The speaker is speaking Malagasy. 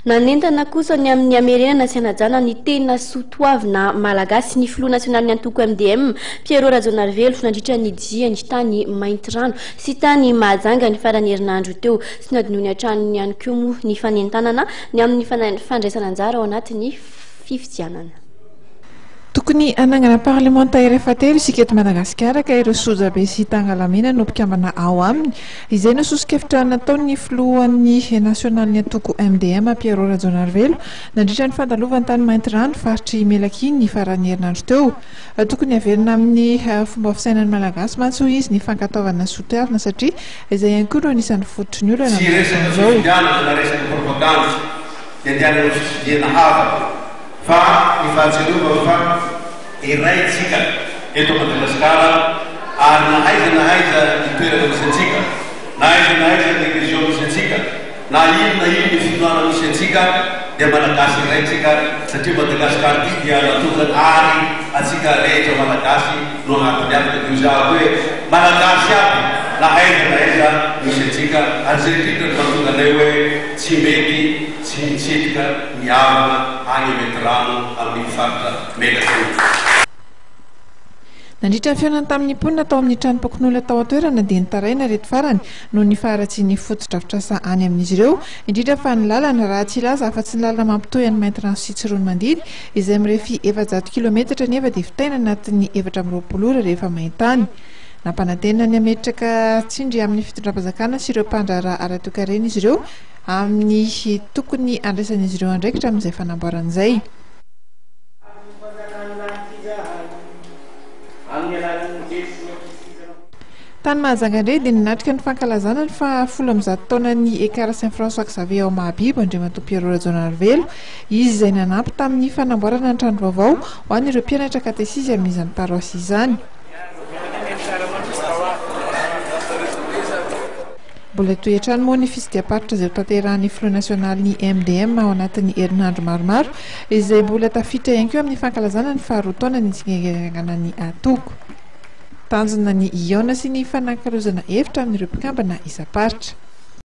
Nanentana kosa ny amin'ny hamerenana sy hanajana ny tena soatoavina malagasy ny filoha nasionalin'ny antoko MDM, Pierrot Rajaonarivelo, nandritra ny diany tany Maintirano sy tany Mahajanga ny faran'ny herinandro teo. Tsy nohadinoiny hatrany ihany koa moa ny fanentanana ny amin'ny fandraisana anjara ao anatin'ny fifidianana. Tokony hanangana parlemanta iray fahatelo isika eto Madagasikara ka ireo sojabe sy tangalamena no mpikambana ao aminy. Izay no soso-kevitra nataon'ny filohan'ny nasionalin'ny antoko MDM, Pierrot Rajaonarivelo, nandritra ny fandalovany tany Maintirano, faritr'i Melaky, ny faran'ny herinandro teo. Tokony haverina amin'ny fomba fisainan'ny Malagasy mantsy, hoy izy, ny fankatoavana soa toavina satria izay ihany koa no anisan'ny fototry ny olana Tsy amin'izao resaka fotoana izao. fifidianana na resaka propagandy ny andehanana fifidiana havana fa ny fahatsiarovana fa iray tsika eto Madagasikara ary na aiza na aiza ny toerana misy antsika, na aiza na aiza ny région misy antsika, na inona inona finoana misy antsika dia Malagasy iray tsika satria Madagascar ty dia natokana ary antsika rehetra Malagasy no anatiny ato ka dia hoy za hoe Malagasy aby na aiza na aiza misy antsika ary zay indrindra no mahatonga anay hoe tsy mety tsy mitsidika ny havana any Metirano amin'iny faritra Melaky iny. Nandritra ny fihaonany tamin'ny mponina tao amin'ny tranom-pokonolona tao an-toerana dia nitaraina ireto farany noho ny faharatsian'ny fotodrafitrasa any amin'izy ireo, indrindra fa ny lalana, raha tsy hilaza afa-tsy ny lalana mampitohy an'i Maintirano sy Tsiroanomandidy izay mirefy 400 kilometatra nefa dia vitaina anatin'ny 24 ora rehefa main-tany. Nampanantena ny hametraka tsindry amin'ny fitondram-panjakana sy ireo mpandraharaha ara-toekarena izy ireo amin'ny tokony handraisan'izy ireo andraikitra amin'izay fanamboarana izay. Tany Mahajanga indray dia nanatrika ny fankalazana ny faha 110 taonan'ny Ekar Saint François Xavier ao Mahabibo Andriamatoa Pierrot Rajaonarivelo, izy izay nanampy tamin'ny fanamboarana ny trano vaovao ho an'ireo mpianatra katesizy amin'izany paroasy izany. Mbola hitohy hatrany moa ny fitsidiham-paritra izay hotanterahin'ny filoha nasionalin'ny MDM ao anatin'ny herinandro maromaro izay mbola tafiditra ihany koa amin'ny fankalazana ny faharoa taona nitsingerenan'ny antoko. Tanjona ny hihaona sy ny hifanakalozana hevitra amin'ireo mpikambana isam-paritra.